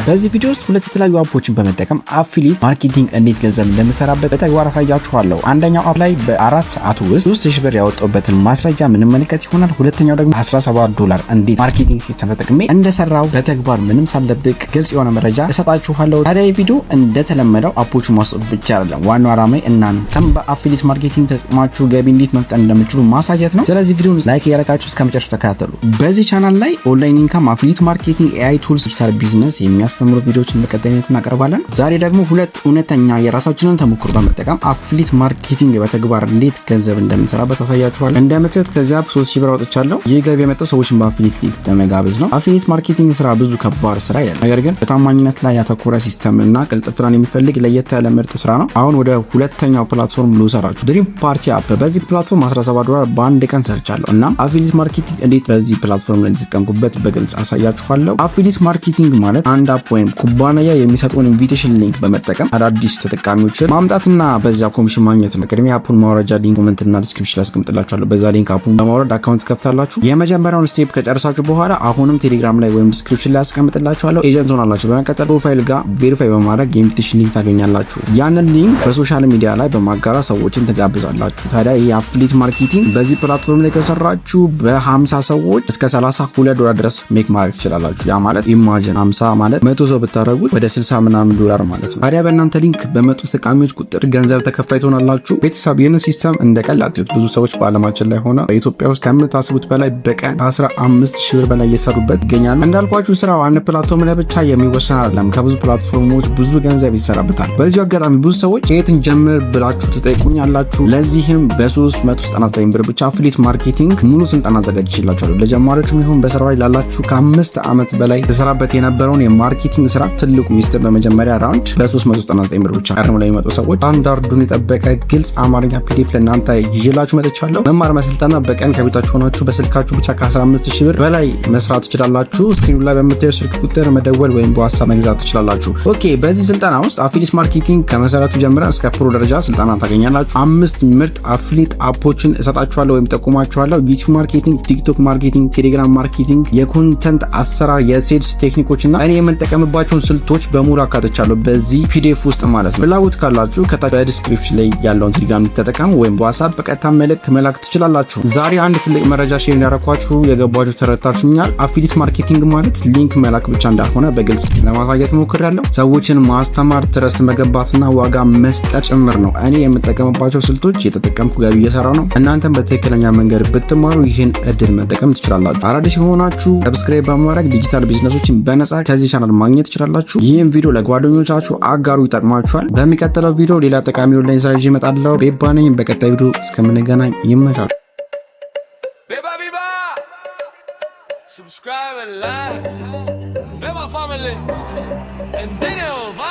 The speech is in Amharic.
በዚህ ቪዲዮ ውስጥ ሁለት የተለያዩ app ኦችን በመጠቀም affiliate marketing እንዴት ገንዘብ እንደምሰራበት በተግባር አሳያችኋለሁ። አንደኛው app ላይ በ4 ሰዓት ውስጥ 3000 ብር ያወጣሁበትን ማስረጃ ምንመለከት ይሆናል። ሁለተኛው ደግሞ 17 ዶላር እንዴት marketing system ተጠቅሜ እንደሰራው በተግባር ምንም ሳልደብቅ ግልጽ የሆነ መረጃ እሰጣችኋለሁ። ታዲያ ይህ ቪዲዮ እንደተለመደው app ኦቹን ማስወጥ ብቻ አይደለም። ዋናው ዓላማዬ እናንተም በ affiliate marketing ተጠቅማችሁ ገቢ እንዴት መፍጠር እንደምትችሉ ማሳየት ነው። ስለዚህ ቪዲዮን like እያደረጋችሁ እስከ መጨረሻው ተከታተሉ። በዚህ ቻናል ላይ online income፣ affiliate marketing፣ AI tools፣ digital business የሚያስተምሩ ቪዲዮዎችን በቀጣይነት እናቀርባለን። ዛሬ ደግሞ ሁለት እውነተኛ የራሳችንን ተሞክሮ በመጠቀም affiliate marketing በተግባር እንዴት ገንዘብ እንደምንሰራበት አሳያችኋለሁ። እንደምታዩት ከዚያ app 3000 ብር አውጥቻለሁ። ይህ ገቢ የመጣው ሰዎችን በ affiliate link በመጋበዝ ነው። Affiliate marketing ስራ ብዙ ከባድ ስራ አይደለም። ነገር ግን በታማኝነት ላይ ያተኮረ system እና ቅልጥፍናን የሚፈልግ ለየት ያለ ምርጥ ስራ ነው። አሁን ወደ ሁለተኛው platform ልውሰዳችሁ። Dream Party app። በዚህ platform 17 ዶላር በአንድ ቀን ሰርቻለሁ እና affiliate marketing እንዴት በዚህ platform ላይ እንደተጠቀምኩበት በግልጽ አሳያችኋለሁ። Affiliate marketing ማለት አንድ app ወይም ኩባንያ የሚሰጠውን invitation link በመጠቀም አዳዲስ ተጠቃሚዎችን ማምጣትና በዚያ ኮሚሽን ማግኘት ነው። ቅድሚያ app ኡን ማውረጃ link comment እና description ላይ አስቀምጥላችኋለሁ። በዛ link app ኡን በማውረድ account ከፍታላችሁ። የመጀመሪያውን step ከጨረሳችሁ በኋላ አሁንም ቴሌግራም ላይ ወይም description ላይ አስቀምጥላችኋለሁ። Agent ትሆናላችሁ። በመቀጠል profile ጋር verify በማድረግ የ invitation link ታገኛላችሁ። ያንን link በ social media ላይ በማጋራት ሰዎችን ትጋብዛላችሁ። ታዲያ ይህ affiliate marketing በዚህ platform ላይ ከሰራችሁ በ50 ሰዎች እስከ 32 ዶላር ድረስ make ማድረግ ትችላላችሁ። ያ ማለት imagine 50 ማለት 100 ሰው ብታደረጉት ወደ 60 ምናምን ዶላር ማለት ነው። ታዲያ በእናንተ link በመጡ ተጠቃሚዎች ቁጥር ገንዘብ ተከፋይ ትሆናላችሁ። ቤተሰብ፣ ይህንን system እንደ ቀልድ አትዩት። ብዙ ሰዎች በአለማችን ላይ ሆነ በኢትዮጵያ ውስጥ ከምታስቡት በላይ በቀን 15 ሺህ ብር በላይ እየሰሩበት ይገኛሉ። እንዳልኳችሁ ስራው አንድ platform ላይ ብቻ የሚወሰን አይደለም። ከብዙ platform ኦች ብዙ ገንዘብ ይሰራበታል። በዚሁ አጋጣሚ ብዙ ሰዎች ከየት እንጀምር ብላችሁ ትጠይቁኛላችሁ። ለዚህም በ399 ብር ብቻ affiliate marketing ሙሉ ስልጠና አዘጋጅቼላችኋለሁ። ለጀማሪዎችም ይሁን በስራ ላይ ላላችሁ ከ5 ዓመት በላይ ተሰራበት የነበረውን የ marketing ስራ ትልቁ ሚስጥር በመጀመሪያ round በ399 ብር ብቻ ቀድሞ ላይ የሚመጡ ሰዎች ስታንዳርዱን የጠበቀ ግልጽ አማርኛ PDF ለእናንተ ይዤላችሁ መጥቻለሁ። መማር መሰልጠና በቀን ከቤታችሁ ሆናችሁ በስልካችሁ ብቻ ከ15 ሺህ ብር በላይ መስራት ትችላላችሁ። Screen ኑ ላይ በምታዩ ስልክ ቁጥር መደወል ወይም በዋትሳፕ መግዛት ትችላላችሁ። Okay፣ በዚህ ስልጠና ውስጥ affiliate marketing ከመሰረቱ ጀምረን እስከ pro ደረጃ ስልጠና ታገኛላችሁ። አምስት ምርጥ affiliate app ኦችን እሰጣችኋለሁ ወይም ጠቁማችኋለሁ። YouTube marketing፣ TikTok marketing፣ Telegram marketing፣ የ content አሰራር፣ የ sales ቴክኒኮች እና እኔ የምጠቀምባቸውን ስልቶች በሙሉ አካትቻለሁ በዚህ PDF ውስጥ ማለት ነው። ፍላጎት ካላችሁ ከታች በ description ላይ ያለውን ቴሌግራም ተጠቀሙ ወይም በዋትሳፕ በቀጥታ መልእክት መላክ ትችላላችሁ። ዛሬ አንድ ትልቅ መረጃ share እንዳረኳችሁ የገባችሁ ተረድታችሁኛል። Affiliate marketing ማለት link መላክ ብቻ እንዳልሆነ በግልጽ ለማሳየት ሞክሬያለሁ። ሰዎችን ማስተማር፣ trust መገንባትና ዋጋ መስጠት ጭምር ነው። እኔ የምጠቀምባቸው ስልቶች እየተጠቀምኩ ገቢ እየሰራሁ ነው። እናንተም በትክክለኛ መንገድ ብትማሩ ይህን እድል መጠቀም ትችላላችሁ። አዳዲስ የሆናችሁ subscribe በማድረግ digital business ኦችን በነፃ ከዚህ ቻናል ማግኘት ትችላላችሁ። ይህም ቪዲዮ ለጓደኞቻችሁ አጋሩ፣ ይጠቅማችኋል። በሚቀጥለው ቪዲዮ ሌላ ጠቃሚ ኦንላይን ስራ ይዤ እመጣለሁ። ቤባ ነኝ። በቀጣይ ቪዲዮ እስከምንገናኝ ይመቻል። Beba Biba! Subscribe and like. Beba family. And Daniel Vibes.